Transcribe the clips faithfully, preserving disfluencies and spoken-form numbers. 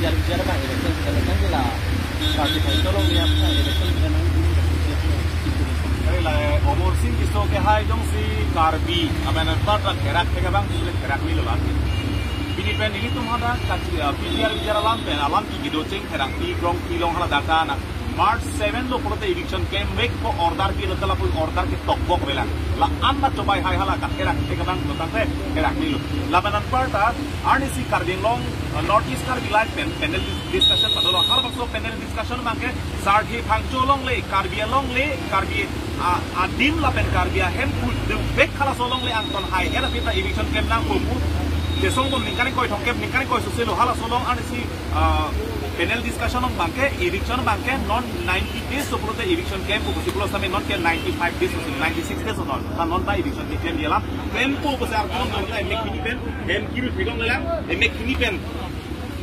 Bichar, bichar abang election bichar kan la party thai tolong dia apa election bichar nang. Kali la, eh, Amarsing Tisso kehai jongsi Karbi, amen part la therak thek abang, sule therak ni lo lagi. Pini pen nelitum hadak kachi, eh, bichar, bichar alam pen, alam ki gido cheng therak ni grong kilong hala data na. March seven lo pulote eviction klemvekpo order pilo, lapu order ke tokbok velang. La-an ma chobai hai hala katherak thek abang lo tangte therak ni lo. Lapen anparta arnisi Karbi Anglong, uh, North East Karbi Live pen panel dis-, discussion padolo. Halabangso panel discussion abangke Sarthe Phangcho alongle, Karbi alongle, Karbi, uh, adim lapen Karbi ahem pu dubek halaso alongle angton hai. Era pita eviction klem nangpo pu. Chesong bom ningkan ingkoi thomkep, ningkan ingkoi sose lo halaso along arnisi, uh, panel discussion along abangke, eviction abangke non ninety days so pulote eviction klempo pusi pulo same non ke ninety-five days pusi, ninety-six days non. Ta non ta eviction keklem dia alam klempo pusi arpon non ta emek hini pen, hem kiri thegong lelang, emek hini pen.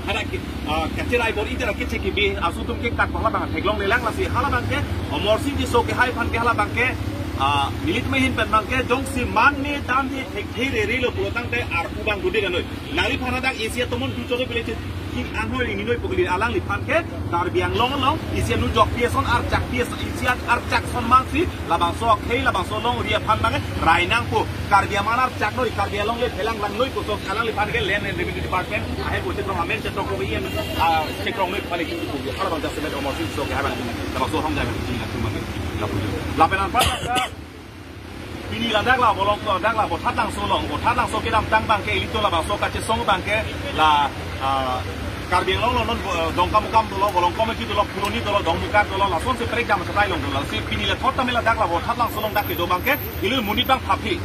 Ada ke, ah, kacherai bor ite ra keche kebi asu atum ke kat halabang theklong lelang lasi halabangke, Amarsing Tisso kehai aphan ke halabangke, ah, nelitum ahin pen abangke, jongsi man ne dam ne thekthe rere lo pulo tangte arpu abang dode kanoi. Nangliphan hadak isi atomon du cholo bile che ki anhoi ringinoi pokli alangliphan ke Karbi Anglong along isi anu jok pi ason archak pi ason isi archak ason mangsi labangso akhei labangso alongri aphan abangke rai nangpo. Karbi aman archak noi, Karbi alongle phelang lang noi pusi alangliphan ke Land and Revenue Department ahem pusi from amen chetok ko yen, ah, chekrong noi pali chu ko. Halabang jasemet Amarsing Tisso kehai abang labangso hong jai abang. Lapen anparta pini ladak la Bolong, dak la Bothatlangso along, Bothatlangso kedamtang abangke ilitum labangso kachesong abangke la, ah, Karbi Anglong along non, eh, Dongkamukam dolo, Bolong Komeki dolo, Phuloni dolo, Dongmukak dolo, lasonsi prekjam achatai long dolo. Lasi pini le thot tame ladak la Bothatlangso along dak kedo abangke ili monit abang phaphe.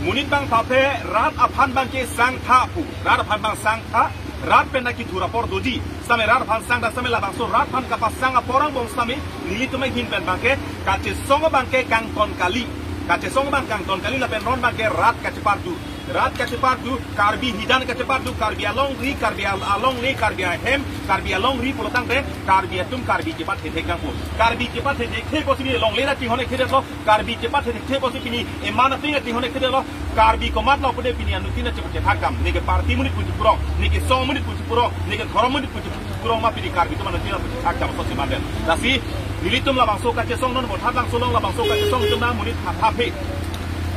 Monit abang phaphe, rat aphan abangke sangtha pu. Rat aphan abang sangtha, rat pen naki thura apor doji. Same rat aphan sangtha same labangso rat aphan kapasang apor angbong same nelitum ahin pen abangke kachesong abangke kangton kali. Kachesong abang kangton kali lapen ron abangke rat kachepardu. Rat kachepardu, Karbi hidan kachepardu, Karbi alongri, Karbi al-, alongle, Karbi ahem, Karbi alongri pulo tangte, Karbi atum Karbi kepathe thek nangpo. Karbi kepathe thekthe pusi longle ra tinghon ekthe lo, Karbi kepathe thekthe pusi pini eman ating ating hone kede lo, Karbi komatlo pulote pini anuttin ache pache thakdam. Neke party monit pusi purong, neke song monit pusi purong, neke dhorom monit pusi purong ma pini Karbi atum anuttin ache pache thakdam asosi mandel. Lasi nelitum labangso kachesong non Bothatlangso along labangso kachesong itum na monit phaphe.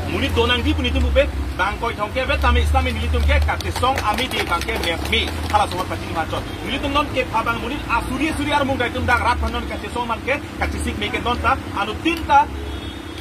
Monit donangji pu nelitum pupe, bang koi thomkep ave tame sitame nelitum ke kachesong amide abangke meme. Halaso aphan pachini machot. Nelitum non kepha abang monit asuri asuri armung dai atum dak rat aphan non kachesong abangke kachesik me ke non ta, anuttin ta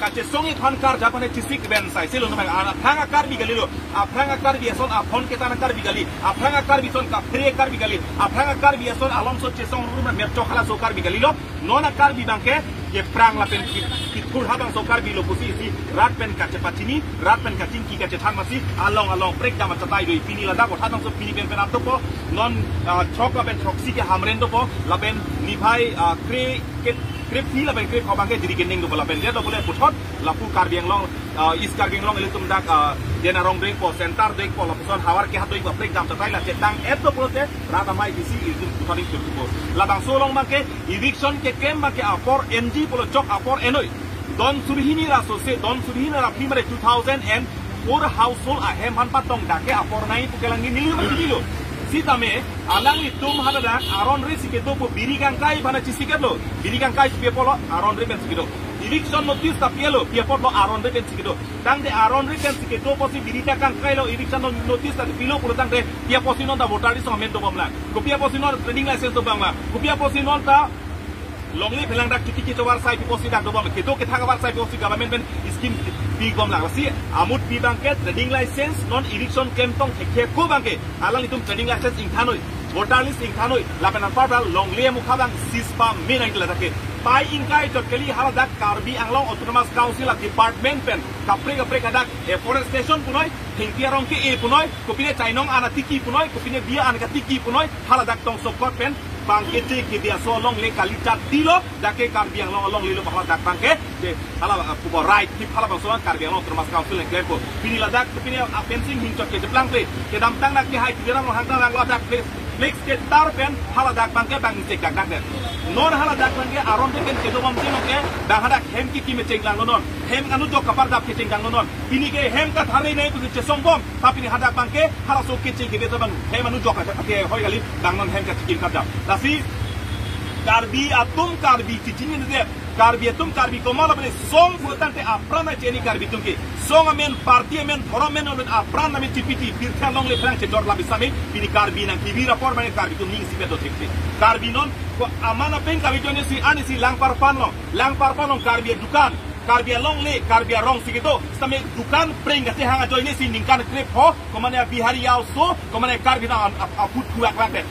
kachesong iphan karja aphan chesik pen sai selo numai aphrang a-Karbi kali lo, aphrang a-Karbi ason aphon ketan a-Karbi kali, aphrang a-Karbi ason kaphere a-Karbi kali, aphrang a-Karbi ason alongso chesong rumra merchok halaso Karbi kali lo, non a-Karbi abangke kephrang lapen ki-, kithur habangso Karbi lo pusi isi rat pen kachepachini, rat pen kachingki kachethan masi along along prekjam achatai do. Pini ladak Bothatlangso pini pen pen atopo, non, ah, chok lapen choksi ke Hamren dopo, lapen niphai, ah, kre ke krephi lapen krepho abangke Jirikinding dopo lapen dia dopo le puthot lapu Karbi Anglong, ah, East Karbi Anglong ilitum dak, ah, Dena Rong doikpo, Center doikpo, lapuson Howraghat doikpo, prekjam achatai la chetang et dopo te rat amei isi ilitum puthot ingchur dopo. Labangso along abangke eviction keklem abangke apor enji pulo chok apor enoi. Don suri hini ra sose, don suri hini ra phli mare two thousand and four household ahem aphan patong dak ke apor nai pu kelang ni nili mati nilo. Sitame alanglitum hadak aron re si kedopo biri kangkai aphan chesik lo. Biri kangkai si pi apotlo, aron re pen si kedo. Eviction notice ta pilo, pi apotlo, aron re pen si kedo. Tangte aron re pen si kedo pusi biri ta kangkai lo, eviction no-, notice ta pilo pulo tangte pi apotsi non ta voter list amen dobom lang. Kopi apotsi non trading license dobom lang. Kopi apotsi non ta longle phelang dak chotiki chovar sai pi apotsi dak dobom, kedo kethak avar sai pi apotsi government pen scheme pibom lang. Lasi amut pi abangke trading license non eviction klem tong thekthe ako abangke alanglitum trading license ingthan noi, voter list ingthan noi, lapen anparta longle mukha abang sispa me nai ladak ke. Pai ingkai chot kali haladak Karbi Anglong Autonomous Council a-department pen kaprek kaprek hadak afforestation punoi, thengpi arong ke-e punoi, kopine chainong an atiki punoi, kopine biya an katiki punoi, haladak tong sokot pen bangke che ke dia so alongle kali chat dilo, dak ke Karbi Anglong alongle lo haladak abangke, je hala, ah, pupo right, tip halabangso Karbi Anglong Autonomous Council nangklempo. Pini ladak, pini a-fencing hingchot ke jeplang pe, kedamtang nak kehai kejirang lo hangtang lang ladak pe, flex ketar pen haladak abangke bang cek dak dak den. Non haladak abangke aron teken kedobom tenok ke, bang hadak hem kekim chenglang lo non. Hem anujok kapardap kechenglang lo non. Pini ke hem katharenei pu kechesong bom. Ta pini hadak abangke halaso kecheng kebe ta bang hem anujok kachepathe hoi kali, bang non hem kachekim kardap. Lasi Karbi atum Karbi chichinine det. Karbi atum Karbi komat apni song putangte apran na cheni Karbi atum ke. Song amen, party amen, dhorom amen, amen apran nami chipiti, pirthe alongle pherang chedor labi sami, pini Karbi nangkevir apor mane Karbi atum ning sipet do thekte. Karbi non, ko aman apeng Karbi ajoine si, ani si Langparpan along, Langparpan along Karbi adukan, Karbi alongle, Karbi arong si kedo, sami dukan preng kachehang ajoine si ningkan krepho, komane Bihari aoso, komane Karbi na am-, ap-, aput kuak langte.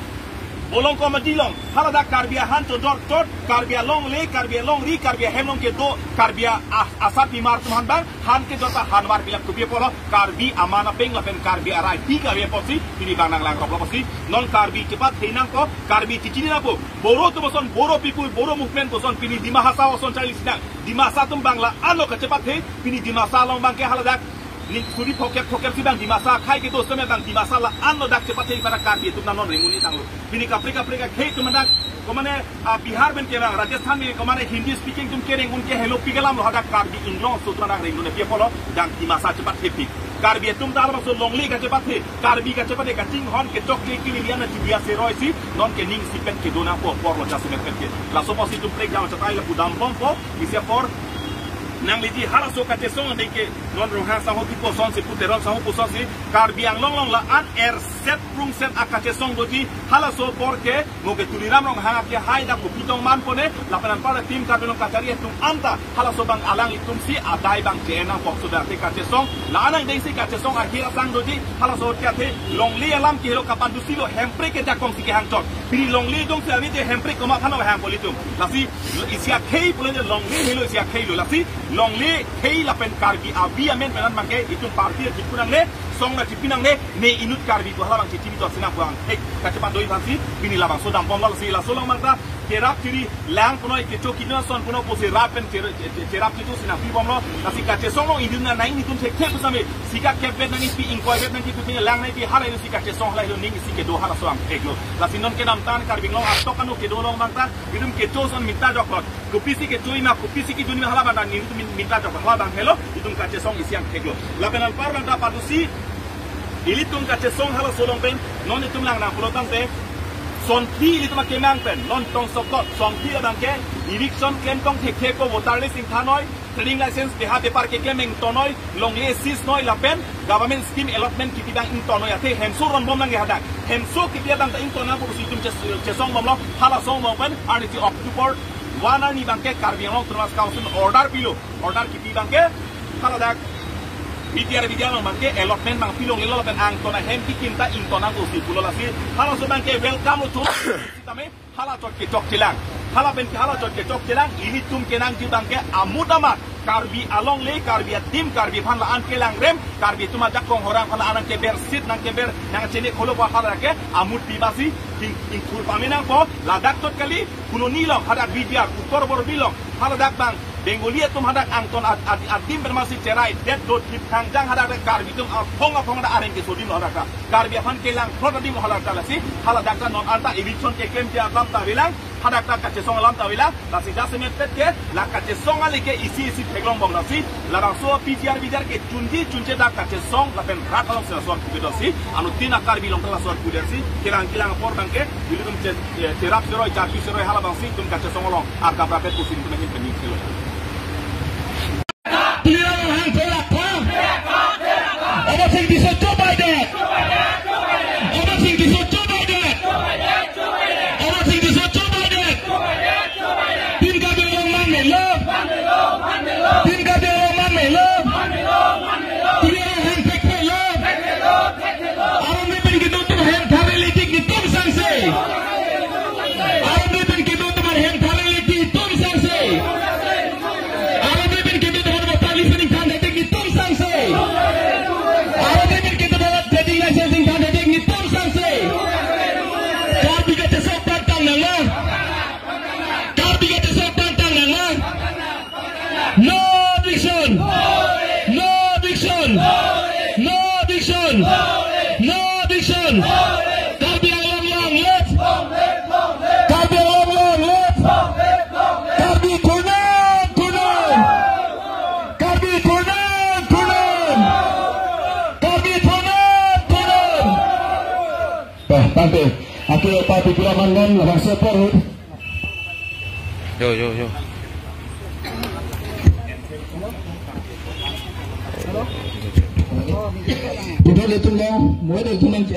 Bolong komadi along, haladak Karbi ahan chodor chot, Karbi alongle, Karbi alongri, Karbi ahem along kedo, Karbi a-, a-, asar pimar atum aphan bang, han kejota hanvar pilak kopi apotlo, Karbi aman apeng lapen Karbi arai pi Karbi apotsi, pini bang nanglang rok lo apotsi, non Karbi chepathe nangpo, Karbi chichini nangpo, Boro atum ason, Boro people, Boro movement ason, pini Dima Hasao ason charli sinang, Dimasa atum bang la-an lo kachepathe, pini Dimasa along abangke haladak, ning suri phokep phokep si bang Dimasa akhai kedo seme bang Dimasa la-an lo dak chepathe pada Karbi atum nang non ringun-i tanglo. Pini kaprek kaprek akhei atum adak, komane, ah, Bihar pen kevang, Rajasthan pen komane Hindi speaking atum kereng un ke helo pi ke alam lo hadak Karbi Anglong aso atum adak ringun-e pi apotlo, bang Dimasa chepathe pik. Karbi atum ta labangso longle kachepathe, Karbi kachepathe kachinghon kechokche kili lian na chidia seroi si, non ke ning sipet kedo nangpo apor lo jasemet pet ke. Laso apotsi itum prekjam achatai lapu dambompo, isi apor nangliji halaso kachesong ande ke, non Ronghang sangho kipu asonsi, pu Teron sangho pu asonsi, Karbi Anglong along la-an erset prungset akachesong doji, halaso apor ke, mo ke Tuliram Ronghang akehai dak kopi tong manpone, lapen anpar tim Karbi Anglong kachari atum anta, halaso bang alanglitum si adai bang che-en nangpo so dak te kachesong, la-an angdeng si kachesong akhir asang doji, halaso ke athe, longle alam kehelo kapandusi lo Hemprek kejakong si kehang chot. Pini longle dong si avi te Hemprek komat aphan hang politum. Lasi, isi akhei pulo je longle helo isi akhei lo. Lasi, longle khei lapen Karbi avi amen pen an abangke itum party chipu nangne, song na chipi nangne, ne inut Karbi pu halabang chichini chot sinang puang. Hei, kachepado-i aphansi, pini labangso dambomlo lasi laso along abangta, cherap chiri, lang punoi, kecho kidun ason punoi, pusi rap pen cher-, che-, che-, cherap chitu sinang pibomlo, lasi kachesong along idun na nai nitum thekthe pusame, sika kep bet nangji pi ingkoi bet nangji pu theng lang nai pi halai lo si kachesong halai lo ning isi kedo halaso angthek lo. Lasi non kedamtang Karbi Anglong atok anu kedo along abangta, itum kecho ason minta joklo. Kopisi kecho-i ma, kopisi kedun ma halabang dan itum min-, minta joklo, halabang helo, itum kachesong isi angthek lo. Lapen anpar abangta padusi, ilitum kachesong halaso along pen, non itum lang nangpulo tangte, songphli ilitum akemang pen, non tong sokot, songphli abangke, eviction klem tong thekthe ko voter list ingthan noi, trading license beha bepar keklem ington noi, longle seize noi lapen, government scheme allotment kipi abang ington noi athe, hemso ronbom nangji hadak, hemso kipi abang ta ington nangpo pusi itum ches-, chesong bomlo, halaso along pen, arni si October one arni abangke Karbi Anglong Autonomous Council order pilo, order kipi abangke, haladak, B T R B T R along abangke, allotment abang pilonglelo lapen angton ahem kikim ta ington nangpo si pulo lasi, halaso abangke welcome lo chot, sitame, hala chot kechokchelang. Hala pen hala chot kechokchelang, ilitum kenangji abangke amut amat, Karbi alongle, Karbi adim, Karbi aphan la-an kelang rem, Karbi atum ajakong horang aphan la-an nangkeber sit, nangkeber, nangchene kholo pa halake, amut pi basi, king, king thur pame nangpo, ladak chot kali, Phuloni along, hadak B T R, Uttor Borbil along, haladak abang, Bengali atum hadak angton ad-, ad-, adim bermasi cherai, det dot kip khangjang hadak Karbi atum aphong aphong hadak areng kesodim lo hadak. Karbi aphan kelang phlot adim lo hadak lasi, haladak non anta eviction keklem ke alam ta avelang, hadak kachesong alam ta avelang, lasi jasemet pet ke, la kachesong ale ke isi isi theklong bom lasi, labangso P G R B G R kechunji chunche dak kachesong lapen rat along sera sor kubedo si, anuttin a Karbi Anglong ta la sor kuder si, kelang kelang apor abangke, ilitum che-, eh, cherap seroi, charpi seroi halabangsi, itum kachesong along, arkap rapet pusi itum ahin pening kilo. Tuliram Ronghang therak tha. Amarsing Tisso chobei det. Amarsing Tisso chobei det. Amarsing Tisso chobei det. Team Karbi Anglong manmelo. Team Karbi Anglong manmelo. Tuliram Ronghang thekthelo. Aron pen kedo atum ahem thare letik netum sangse. Aron pen kedo atum ahem thare letik netum sangse. Aron pen kedo atum ahem thare letik netum sangse. Aron pen kedo atum ahem trading license ingthan letik netum sangse. Karbi kachesong pantang nangma. Karbi kachesong pantang nangma. No eviction! No eviction! No eviction! No eviction! Karbi Anglong long live! Karbi Anglong long live! Tangte, ake pa pipila mannon labangso apor ahut. Yo, yo, yo. Pudot ilitum lo, mo-et ilitum lo.